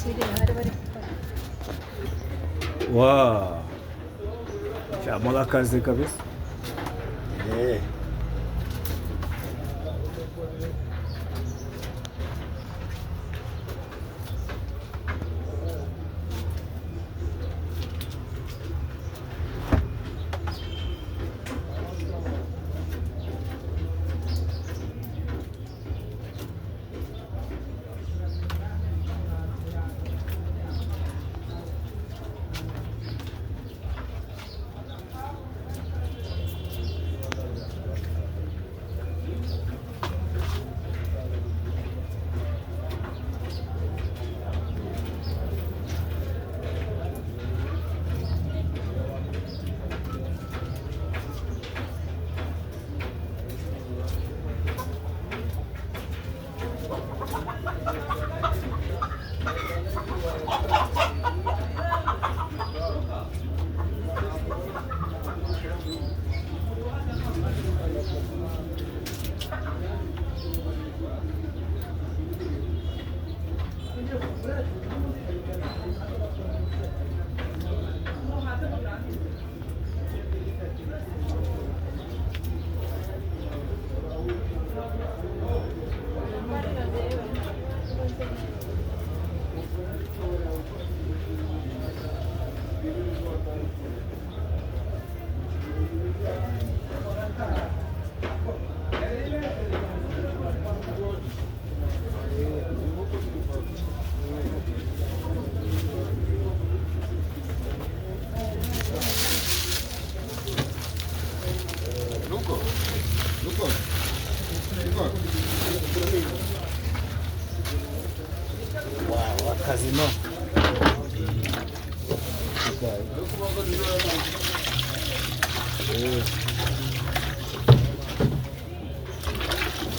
Bari gukora. Wow. Cyamara akazi kabisa. Eh. Wow, akazi no.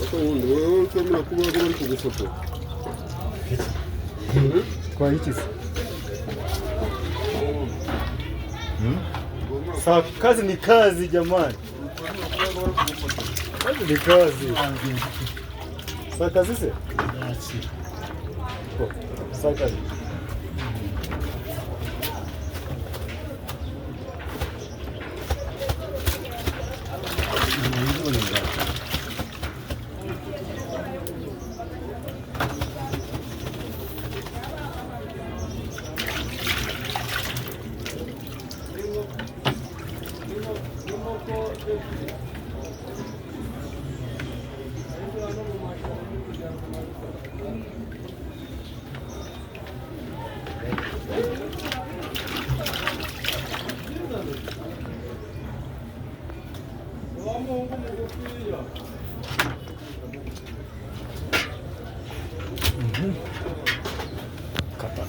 Ariko ubundi wowe utemera kuba bari kugufotora. Twaye iki se? Sawa, kazi ni kazi jamani. Kazi ni kazi. Sa kazi se? Oh, sa kazi. Kata.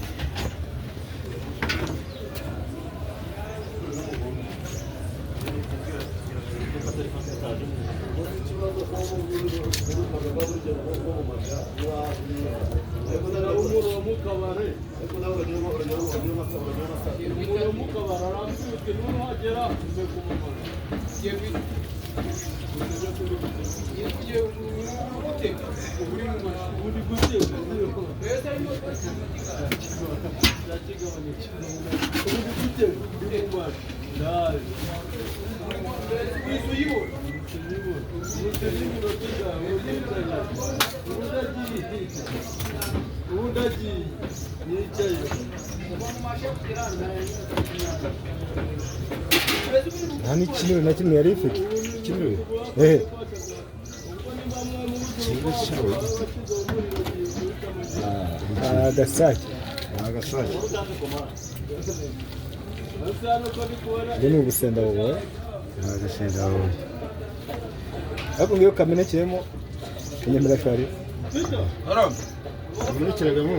Nta n'ikinure na kimwe yari ifite. Kinure? Eh, Kinure cyawe. Agasake. Agasake. Ubwo ni ubusenda buboye. Agasenda wowe. Ariko ngiyo kamenekeyemo inyamirakari. Umenekeragamo?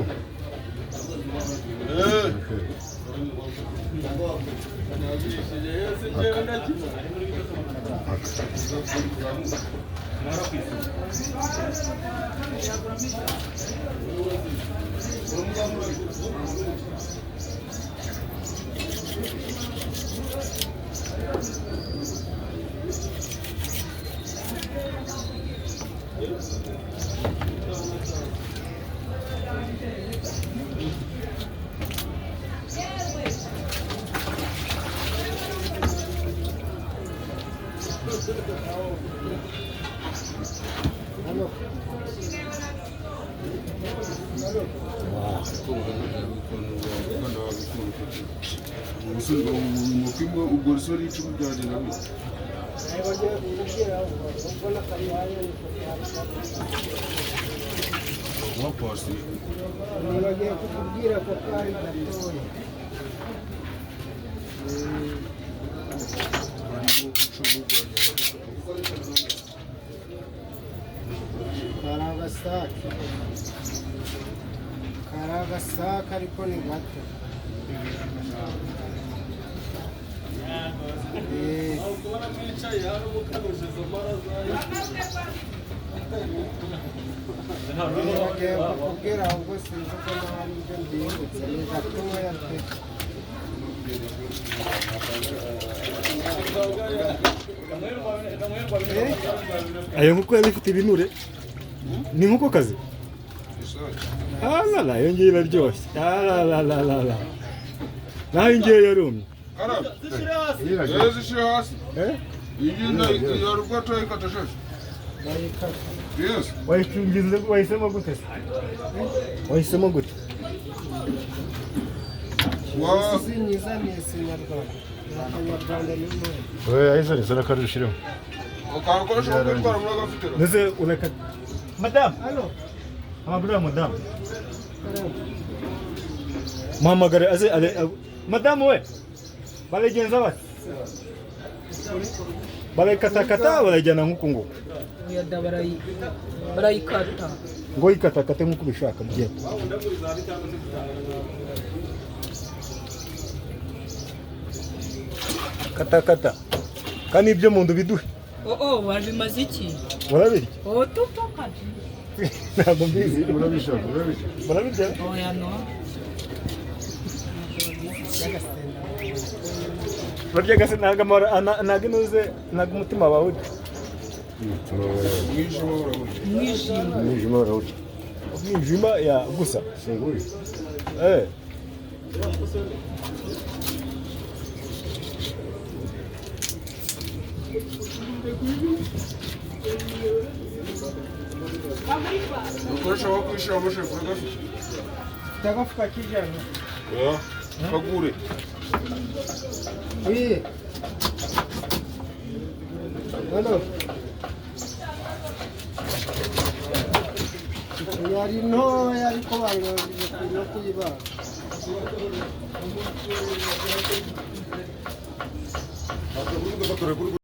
Inkoko imwe ubwo risori icumi byagenda bite? Wapasi. Nibagiye kukubwira ko kari gatoya. Kari agasake. Kari agasake ariko ni gato. Nibagiye kukubwira ahubwo sinzi ko nawe ibyo mbibutse ni gatoya pe. Ayo nkoko yari ifite ibinure. Ni inkokokazi. Alala, iyo ngiyo iraryoshye. Alalalala. Naho iyi ngiyo yarumye. Karame. Zishyire hasi. Eh? Iyi ngiyi ya rugwata ikata shashe. Bayikata. Yes. Wayicungize, wahisemo gute se? Wahisemo gute? Wa Sinyizaniye sinyarwanda. Ni akanyarwanda ni mpamvu. Oya, izone zona ko rushiremo. Akakoresha ko kwitwara muri agafite. Ndetse ureka madamu. Halo. Hamagara madamu. Muhamagare aze madamu we. Baragenza bate? Barayikatakata barayijyana nk'uku nguku. Oya da, barayikata. Ngo yikatakate nk'uko ubishaka mugende. Katakata. Kandi ibyo mu nda biduhe. Oo, wabimaze iki? Murabirya? Oo, tutokaje. Ntabwo mbizi. Murabishaka, murabishaka. Murabirya? Oya no. Barya gase ntabwo amara ntabwo inuze ntabwo umutima wawe urya. Umwijima urabona. Umwijima. Umwijima barawurya. Umwijima ya gusa. Singuye. Eh. Ukoresha wo kwishyira shefu uragafite. Ufite agafuka k'ijana. Oya. Kagure. Oui. Halo. Yari ntoya ariko bangabije no kuyibaga. Akaguruka bakora.